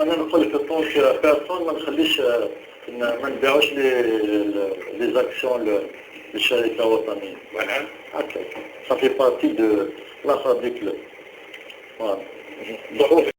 انا نقول لك tant que personne ما نخليش ما نبيعوش les actions للشركه الوطنيه. Voilà. هكاك ça fait partie de l'affaire du club, voilà.